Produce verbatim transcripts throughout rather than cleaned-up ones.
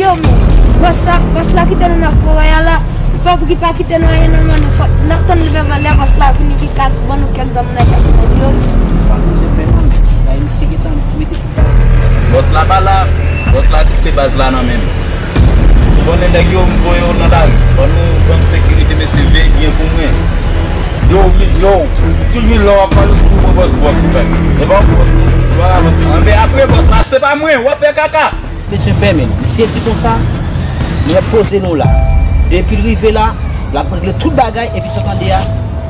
Yo, men, bòs la, bòs la kite nou nan forè a la. Fòk li pa kite nou anyen nan men nou. Fòk n ap tann lè, lè bòs la vini, li ka ban nou kèk zam nan kèk moun yo. Pa manje pen non, men. Bay misye gentan mete tout sa. Bòs la pa la, bòs la kite baz la nan men m. Ou konnen nèg yo, m voye yo nan lari. Fò nou ban m sekirite, mesye, veye byen pou mwen. Yo, yo, toujou lè w ap pale pou mwen bòs, bòs, bòs. E pa bòs, bòs, bòs. Anben apre bòs la, se pa mwen, w ap fè kaka. Mesye pè, men, misye di konsa, nou ap poze nou la. Depi l rive la, l ap regle tout bagay, epi sa w tande a,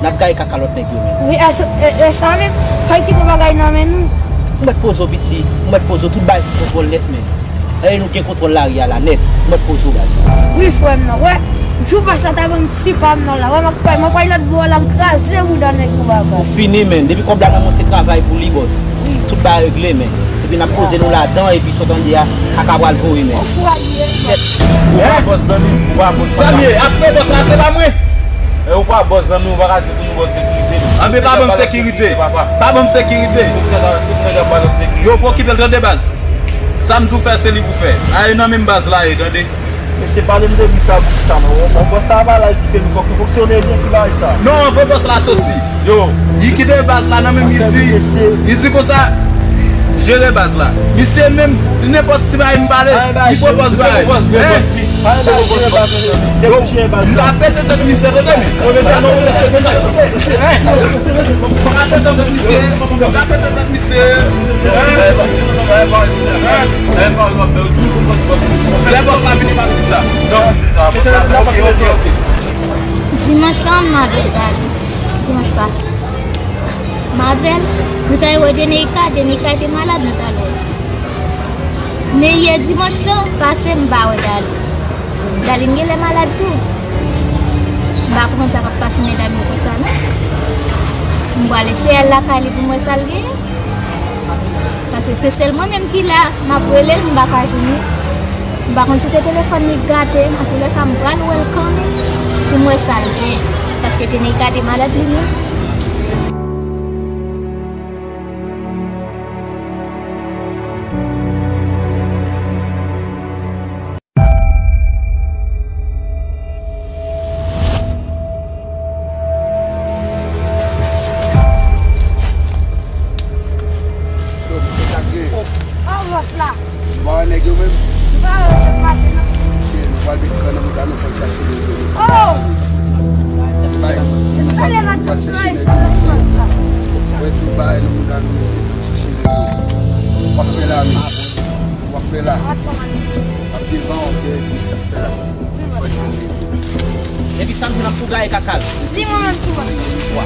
n ap gaye kaka lòt nèg yo, men. Wi, e sa, e, e sa menm, fò l kite bagay nan men nou. Ou mèt poze w, piti, ou mèt poze w, tout bagay sou kontwòl nèt, men. E nou gen kontwòl lari a la nèt, ou mèt poze w, baz. Wi, frè m nan, wè. Jou bòs la ta ban m ti pa m nan la. Wè, mwen kwè, mwen kwè lòt bò la, m kraze bouda nèg yo, baba. Ou fini, men. Depi kòb la nan men w, se travay pou li, bòs. Wi. Tout bagay regle, men. Epi n ap poze nou ladan, epi sa w tande a, kaka pral voye, men. Ou fou a li ye. Ou pa bòs zanmi m, ou pa bòs zanmi m. Sa m ye, apre bòs la, se pa mwen. E ou pa bòs zanmi m, ou pa ka di pou nou bòs sekirite, non. Anben pa ban m sekirite. Pa ban m sekirite. Yo, pa okipe l, tande baz. Sa m di w fè, se li pou fè. A, e nan menm baz la ye, tande. Mesye, pale m de li sa pou ki sa, non? Yon, yon bòs la pa la, li kite nou, fòk nou fonksyone byen pou bagay sa. Non, anvan bòs la soti. Yo. Li kite baz la nan menm, li di, li di konsa, jere baz la. Misye menm, nenpòt ti bagay m pale, li pwopòz bagay. Hein? Yo, m ta pete tèt misye, tande, men. Yo, men sa, non, men sa, men sa. Hein? M ta pete tèt misye, m ta pete tèt misye. Lè bòs la vini, m ap di sa. Dimanch lan, m avèk Dali. Dimanch pase. M avè l, nou t al wè Deneika, Deneika te malad, nou t al wè l. Men yè dimanch lan pase, m pa wè Dali. Dali genlè malad tou. M pa konprann sa k ap pase medam yo konsa, non. M prale seyè l lakay li pou m wè sa l genyen. Paske se sèl mwen menm ki la, m ap rele l, m pa ka jwenn li. M pa konn si se telefòn li k gate, antoulèka, m pral wè l kanmenm pou m wè sa l gen. Paske Deneika te malad li menm. Yo, mesye, sa k gen? Oh, bòs la. Ou pa wè nèg yo menm? M pa wè yo, se pase nan. Mesye, nou pral met kran nan mouda nou, fò n chache nèg yo, mesye. Oh! Bay, nou pral, nou pral chache nèg yo, mesye. Wè tout bagay nan mouda nou, mesye, fò n chache nèg yo. W ap fè la, mesye. W ap fè la. W ap devan w, dèyè, epi sa fè la. Fò jwenn li. Epi sa m di w, n ap tou gaye kaka l. Di mwen menm tou, wè. Wa.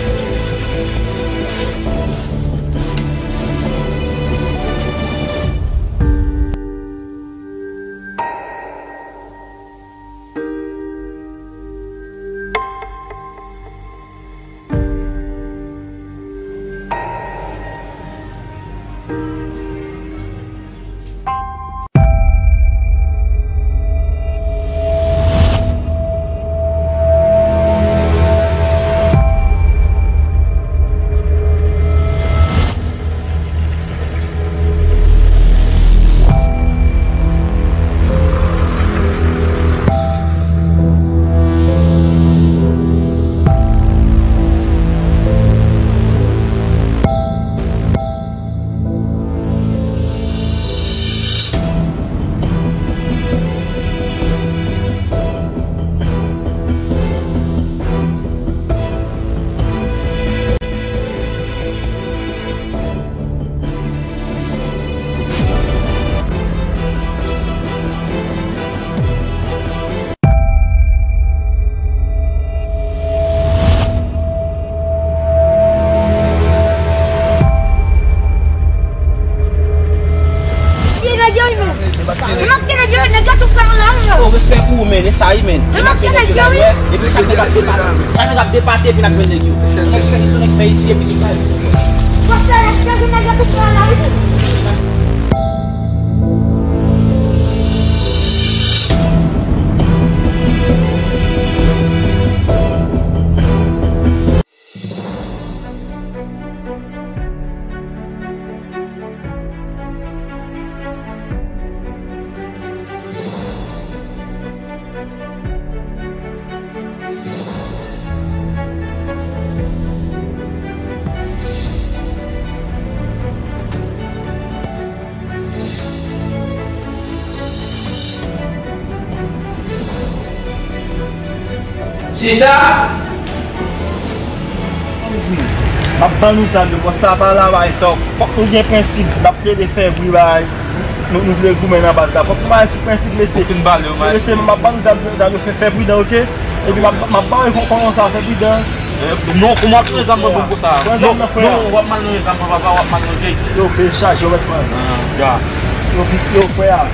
Sa nèg ap depate, sa nèg ap depate epi n ap jwenn nèg yo. Nèg fè isi epi li bay. Pastè, èske gen nèg yo tout pran la wi? Sista! M ap ban nou zam yo, bòs la pa la bay sa. Fòk nou gen prensip, n ap plede fè bri bay. Nou, nou vle goumen nan baz la. Fòk nou bay sou prensip, mesye. Ou fin pale, ou bay. Mesye, m ap ban nou zam, zam yo, fè, fè pridan, oke? Epi m ap, m ap ba w kon, kon sa, fè pridan. Eh, non, kòman w ap jwenn zam mwen pou sa? Pran zam nan, frè. Non, w ap mal jwenn zam mwen, papa, w ap mal jwenn. Yo, pe chaje, yo mèt pran. Ah, ya. Yo, yo, frè a.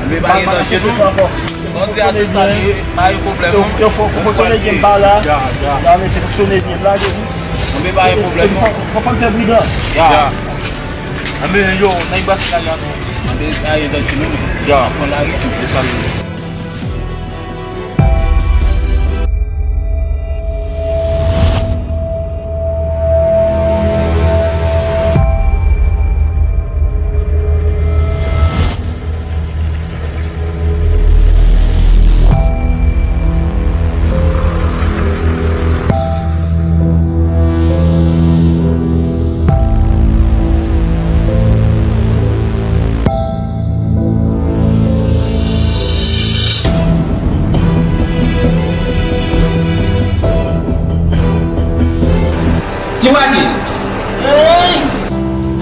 Men pa gen danje non. Antre a tout sa li ye, pa gen pwoblèm non. Yo, yo, fò, fò fonksyone byen ba la. Ya, ya. Ya, mesye, fonksyone byen, lage li. Men pa gen pwoblèm non. Fò, fò n fè pridan. Ya. Ya. Anben yo, nèg bas la, ya non. Anben, a, yo, dan ti nou. Ya. Pran lari, se sa li ye. Ti Bwati.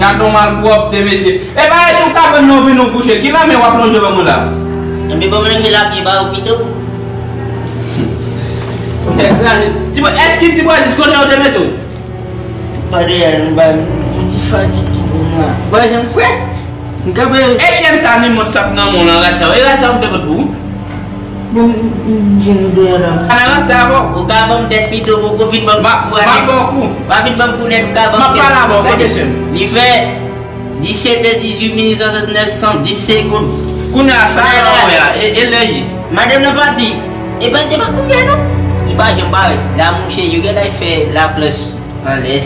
Gad yon malpwòpte, mesye. E pa e sou kabann nan w vin ou kouche. Ki lanmen w ap lonje ban mwen la? Enben, ban mwen lonje lapye ba ou pito. Nèg la, Ti Bwa-, èske Ti Bwati konnen yo te mete w? Pa de yal, m bay yon ti fatig ki pou mwen. Bay yon frè. M kanpe. E chèn sa ni mòt sa k nan men w lan, rad sa yo. E rad sa yo m te pot pou ou? Bon, m, m, m, m, m, m, Sa nan rasta avè w. Ou ka ban m tèt pito, poko fin ban m kou. M ap ba w kou. Pa fin ban m kou nèt, ou ka ban m tèt. M ap pale avè w, kote sè m? Li fè disèt è dizuit minit, swasantnèf san dis segonn. Kounye a, sa nan men w la, e, e lè ye. Madanm nan pati. E pa, e pa kounye a non. Li pa janm parèt. La, monchè, yo genlè fè laplanch. Anlè.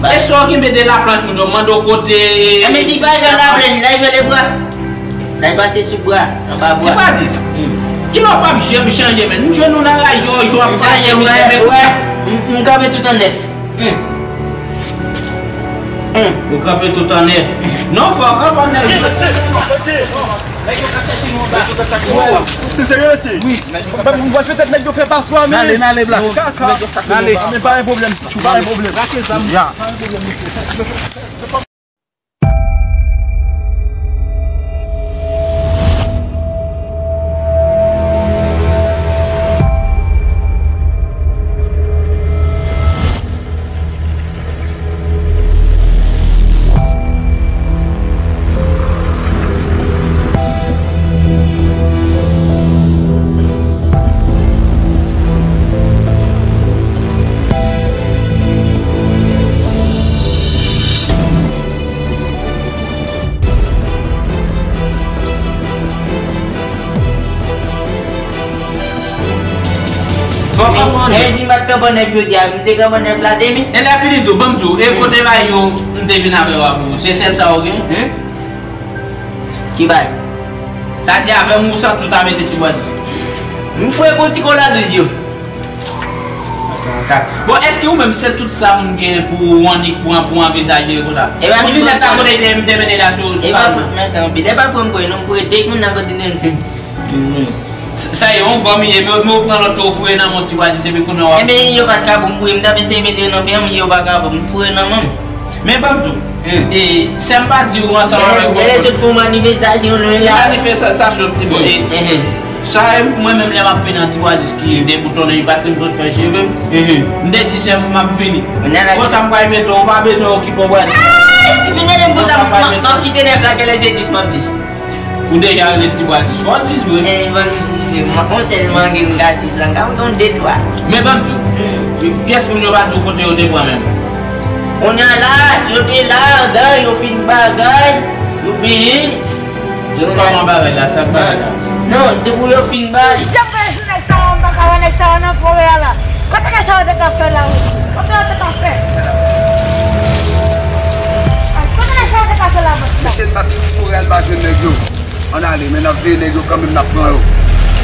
E sa w genbe de laplanch, moun yo mande w kote. Enben si pa fè laplanch, la fè lebra. La pase sou bra, anba bra. Ti Bwati. Hmm. Kilè w p ap janm chanje, men. M jwenn ou nan raje, w ap pase, m chanje, wè, wè. M, m kanpe tout an nèf. Hmm. Hmm. Ou kanpe tout an nèf. Non, fò w kanpe an nèf. Nèg yo ka chèche nou anba. Ou serye, mesye? Wi. Mwen, mwen, petèt nèg yo fè paswa, men. N ale, n ale, bla. Kaka. N ale. Men pa gen pwoblèm. Pa gen pwoblèm. Brake zam. Ya. Pa gen pwoblèm, mesye. Bon, men si m pa t kanpe an nèf jodi a, m te kanpe an nèf la demen. E lè fini tou, ban m di w, e kote bay yo, m te vin avè w a pou ou, se sèl sa w gen? Hmm? Ki bay? Sa di avè m ou sa tout a mete Ti Bwati. M fwe pou ti kola douz yo. Bon, èske ou menm se tout sa moun gen pou ou annik pran, pou anvizaje konsa? Pou linèt la kote m te mete la sou, sou kay mwen. E pa fout mwen sa anpil. E pa pran m kwe non, m kwe de moun nan kote m fin. Sa e yon gòm ye, men ou pran lòt ou foure nan men Ti Bwati, epi kounye a w ap. Enben, yo pa t ka pou m foure, m t ap eseye mete yo nan pye m, yo pa ka pou m foure nan men m. Men ban m di w, e, sè m pa di w ansanm avèk bòkòt. Lè sot fè yon manifestasyon, nou la. Manifestasyon, ti bò. Sa e mwen menm lè m ap vin an Ti Bwati ki deboutonnen, paske m sot fè cheve m. M te di sè m m ap vini. Konsa m pral mete w, ou pa bezwen okipe w, Bwati. Ti vin ede m konsa, m ap kite nèf la, genlè se dis m ap dis. Ou deja rele Ti Bwa Dis. Fò w dis vre. Eh, ban m dis vre. Mwen, on sèl mange m ka dis la. Ka mwen gen de twa. Men ban m di w, pyès moun yo pa di w kote yo te pran menm. Kounye a la, yo te la, andan, yo fin bagay, yo peye. Kòman bagay la, sa bagay la? Non, depi yo fin bay. Jan fè jou nèg sa yo, m pa ka wè nèg sa yo nan forè a la. Kote nèg sa yo te ka fè la, wi? Kote yo te ka fè? Kote nèg sa yo te ka fè la, mwen? Mesye, n pa t foure al ba jwenn nèg yo. Ann ale, men n ap veye nèg yo kanmenm, n ap pran yo.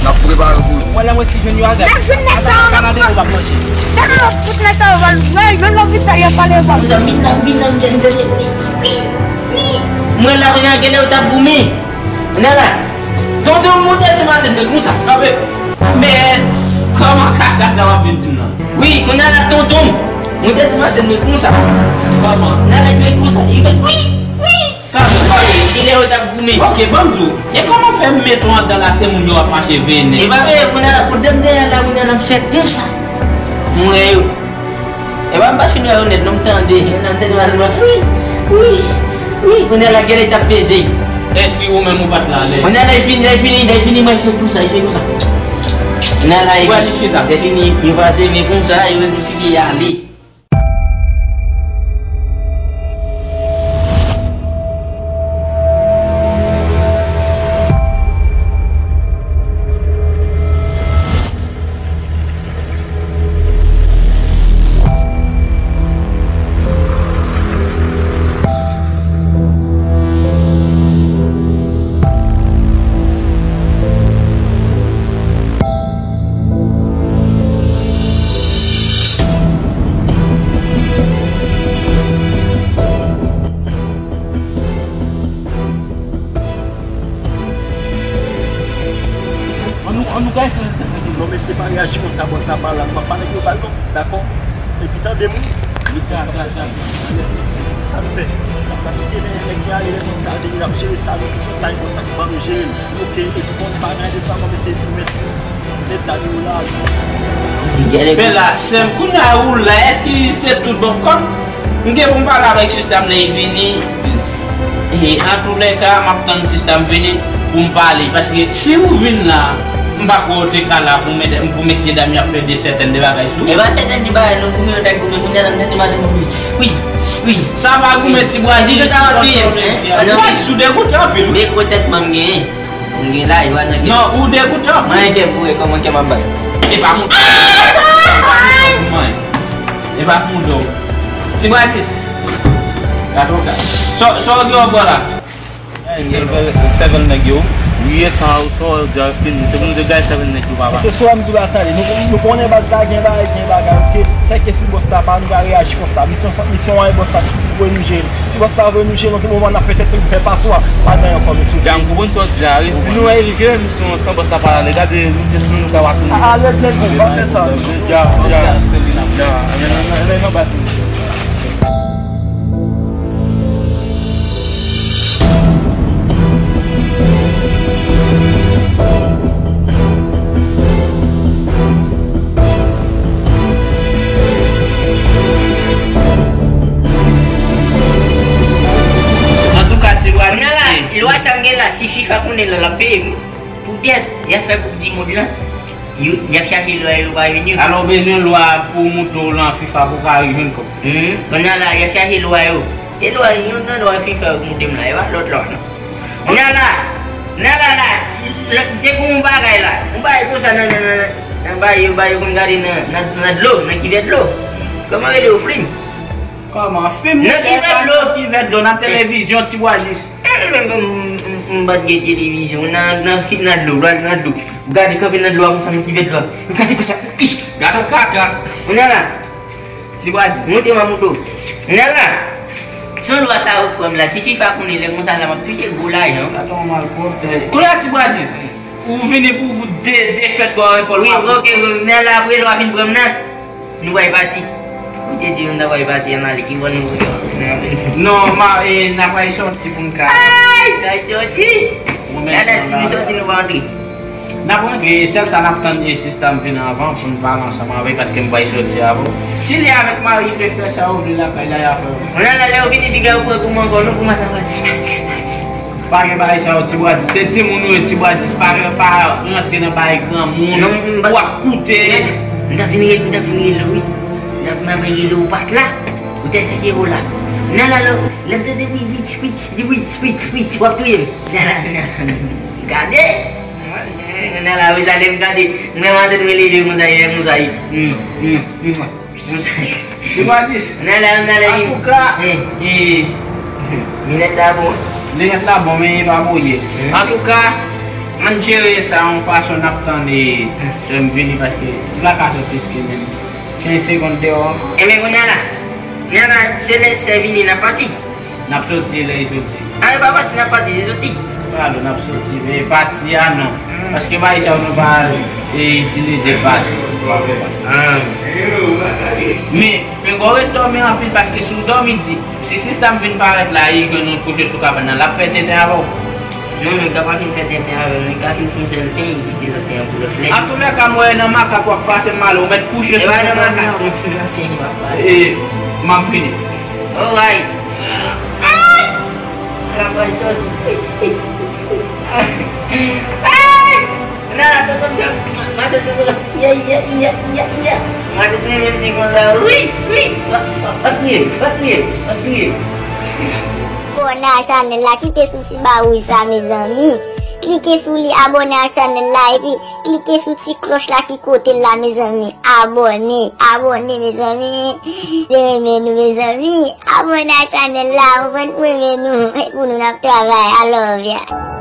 N ap prepare pou yo. Mwen, lè mwen si jwenn yo a, gad. N ap jwenn nèg sa yo, n ap pran. Gade yo, tout nèg sa yo, va l, wè, menm lè w vin fè, y ap pale, yo va l. Mezanmi, n ap vin nan, m gen, m gen, wi, wi, wi. Mwen la, kounye a, genlè yo t ap goumen. Nana, tonton m moute sou maten mwen konsa. Kanpe. Men, kòman kaka sa w ap vin di m nan? Wi, kounye a la tonton m moute sou maten mwen konsa. Kòman? Nana, li fè konsa. Li fè wi, wi. Kanpe, kanpe. Genlè yo t ap goumen. Ok, ban m di w. E kòman fè m met w andan la, se moun yo ap mache veye nèg? E pa veye, kounye a la, kote m dèyè la, kounye a la, m fè konsa. Mwen yo. E pa m pa fin wè yo nèt, non, m tande. M tande madanm nan, wi, wi, wi. Kounye a la, genlè t ap peze. Èske ou menm ou pa t la lè? Kounye a la, li fini, li fini, li fini, mwen fè konsa, li fè konsa. Kounye a la, li, li fini, li pase men konsa, li fè konsi li ale. Ann nou, ann nou kay fè. Non, mesye, pa reyaji konsa, bòs la pa la. M ap pale yo bal non, dakò? Epi tande m wi. Sa n fè? N ap kite nèg, nèg ki ale, lè bòs la vini, n ap jere sa, nou, sou sa, e bòs la ki ban nou jere l. Ok, epi konn bagay de sa, mwen, mesye, pou mèt, mèt sa nou la. Bèla, sè m, kounye a ou la, èske se tout bon kòb? M gen pou m pale avèk sista m lè l vini. E, antoulèka, m ap tann sista m vini pou m pale. Paske si ou vin la, m pa kwè ou te ka la pou mèt, pou mesye dam yo ap plede sètèn de bagay sou ou. E pa sètèn de bagay non, pou mwen yo ta goumen, kounye a la m tande madanm nan wi, wi, wi. Sa pa goumen, Ti Bwa Dis, Ti Bwa Dis ou degoute anpil wi. Degoutètman m genyen. M gen la, yo nan kè. Non, ou degoute anpil. Mwen gen pou wè kòman kè m ap bat. E pa moun. Mwen. E pa moun do. Ti Bwa Dis. Gade w ka. Sa, sa w gen w bò la? Sèvèl, sèvèl nèg yo. Wi, e sa ou sa w di a fin. Se pou nou te gaye sèvèl nèg yo, papa. Se swa m di w la, tande. Nou, nou konnen baz la gen bagay, gen bagay, ok? Sèke si bòs la pa, nou ka reyaji konsa. Misyon, misyon an e bòs la ki pou nou jere. Si bòs la vle nou jere, nou tout moman n ap fè tèt nou fè paswa. Pa gen ankò, mesye. Ya, m konprann sa w di a, wi. Si nou wè li jere misyon an san bòs la pa la, gade, nou te sou nou ka w ap tounen. Alèz, let's go, pa fè sa. Ya, ya, ya, ya, ya, ya, ya, ya. Antouka, Ti Bwa Dis. Lwa sa m gen la, si FIFA konnen l la, l ap peye m. Poutèt, y ap fè koup di mond lan. Yo, y ap chache lwa yo pa vin yo. Alò, w bezwen lwa pou w moute w lan FIFA pou w ka jwenn kòb. Kounye a la, y ap chache lwa yo. E lwa, youn nan lwa FIFA yo moute m la, e pa lòt lwa non. Kounye a la, kounye a la, la, la, te gon yon bagay la. Yon bagay konsa nan, nan, nan, nan, nan bagay yo, bagay yo konn gade nan, nan, nan dlo, nan kivèt dlo. Kòman rele yo, flim? Kòman? Fim nan kivèt dlo. Kivèt dlo nan televizyon, Ti Bwa Dis. M, m, m, m, m pa t gen televizyon. Nan, nan, nan dlo, nan, nan dlo. Gade kanpe nan dlo a konsa nan kivèt dlo a. Gade konsa. Gade kaka. Kounye a la. Ti Bwa Dis. Monte m a moto. Kounye a la. San lwa sa yo pran m la. Si FIFA konnen lè konsa la, m ap touche gwo lajan. Gade yon malpwòpte. Kounye a, Ti Bwa Dis. Ou vini pou de, defèt bò epòl. Wi, ok, ok. Kounye a la, apre lwa fin pran m nan. Nou pral pati. M te di nou ta pral pati, ann ale, ki bò nou vle? Non, ma, e, n ap pral sòti pou n ka. Ay, n ap sòti. Gade ti fi sòti, nou pa antre. N ap antre, e sèl sa n ap tann, e sista m vin anvan pou n pale ansanm avè l, paske m pral sòti avè l. Si li avèk mari, li vle fè sa yo vle lakay la, y a fè. Ann ale, lè yo vini, piga yo pran kòm ankò, non, pou madanm pati. Pa gen bagay sa yo, Ti Bwadis. Se timoun ou ye, Ti Bwadis. Pa, pa rantre nan bagay granmoun. Non, m pa- W ap koute. M ta fin rele, m ta fin rele, wi. M ta, m ta fin rele ou pa t la. Ou te fè Jero la. Nan la, lè, lè m tande wi, wich, wich, di wich, wich, wich, w ap touye m. Nan la, nan la, gade. Nan la, wi, sa lè m tande. Mwen, m tande rele Jero konsa, Jero konsa. Mm, mm, mm. Ti Bwadis. Nan la, nan la, vin. Antouka, e, linèt la bon. Linèt la bon, men e pa bouye. Antouka, ann jere sa yon fason, n ap tann sè m vini paske m pa ka sot plis ke menm kenz segonn deyò ankò. Enben, kounye a la, kounye a la, se lè sè vini, n ap pati. N ap soti lè li soti. A, e pa pati n ap pati, se soti. Pardon, n ap soti, men pati a non. Paske bagay sa yo nou pa, e, itilize pati. Men, men gwo ret dòmi anpil paske si w dòmi di, si sistèm vin parèt la, e jwenn yon kouche sou kabann nan, l ap fè tenten avè w. Non, non, li ka pa fin fè tenten avè w, non, li ka fin fè yon sèl pen, li kite lòt pen an pou lòt lè. Antoulèka, m wè nan makak w ap pase m ale, ou mèt kouche sou tenten an. E pa nan makak, non, se nan sèl li p ap pase. E, m ap vini. Alright. Ay! Travay sòti. Ay! Nan, tonton Sam, matant mwen konsa. Ye, ye, ye, ye, ye. Matant mwen menm te konsa. Wi, wi. Pa, pa, pa touye, pa touye, pa touye. Abòne a chanèl la, klike sou ti ba wouj sa, mezanmi. Klike sou li, abòne a chanèl la, epi klike sou ti klòch la ki kote l la, mezanmi. Abòne, abòne, mezanmi. Se renmen nou, mezanmi. Abòne a chanèl la, ou konprann, pou renmen nou. E pou nou, n ap travay. I love ya.